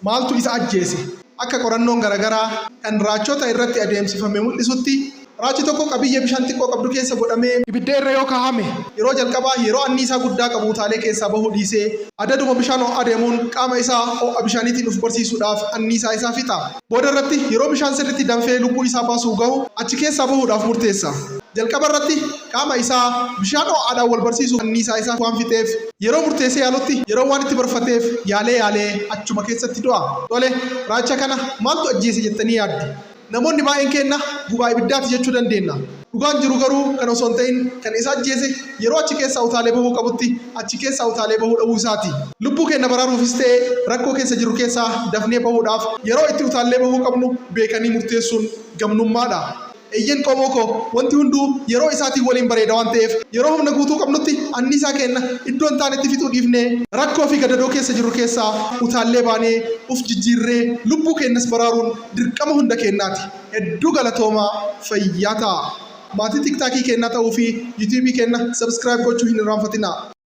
Maaltu isa ajjeese? Akka qorannoon garagaraa kan raachota irratti adeemsifame mul'isutti, raachi tokko qabiyyee bishaan xiqqoo qabdu keessa godhamee ibidda irra yoo kaahame, yeroo jalqabaa yeroo anniisaa guddaa qabu utaalee keessaa bahuu dhiisee adaduma bishaan ho'aa deemuun qaama isaa ho'a bishaaniitiin uf barsiisuudhaaf anniisaa isaa fixa. Booda irratti yeroo bishaan sirriitti danfee lubbuu isaa baasuu gahu achi keessaa bahuudhaaf murteessa. Jalqaba irratti qaama isaa bishaan ho'aadhaan wal barsiisuuf anniisaa isaa waan fixeef yeroo murteessee yaalutti yeroo waan itti barfateef yaalee yaalee achuma keessatti du'a. Tole, raacha kana maaltu ajjeese jettanii yaaddu? Namoonni baay'een keenna gubaa ibiddaati jechuu dandeenna. Dhugaan jiru garuu kana osoo hin ta'in kan isa ajjeese yeroo achi keessaa utaalee bahuu qabutti achi keessaa utaalee bahuu dhabuu isaati. Lubbuu keenna baraaruufis ta'e rakkoo keessa jirru keessaa dafnee bahuudhaaf yeroo itti utaallee bahuu qabnu beekanii murteessuun gamnummaadha. Eeyyeen qomoo koo, wanti hunduu yeroo isaatiin waliin bareeda waan ta'eef, yeroo humna guutuu qabnutti anniisaa keenna iddoo hin taanetti fixuu dhiifnee, rakkoo fi gadadoo keessa jirru keessaa utaallee baanee uf jijjiirree lubbuu keennas baraaruun dirqama hunda keennaati. Hedduu galatoomaa, fayyaa ta'aa. Maatii TikTok keennaa ta'uu fi YouTube keenna subscribe gochuu hin irraanfatinaa.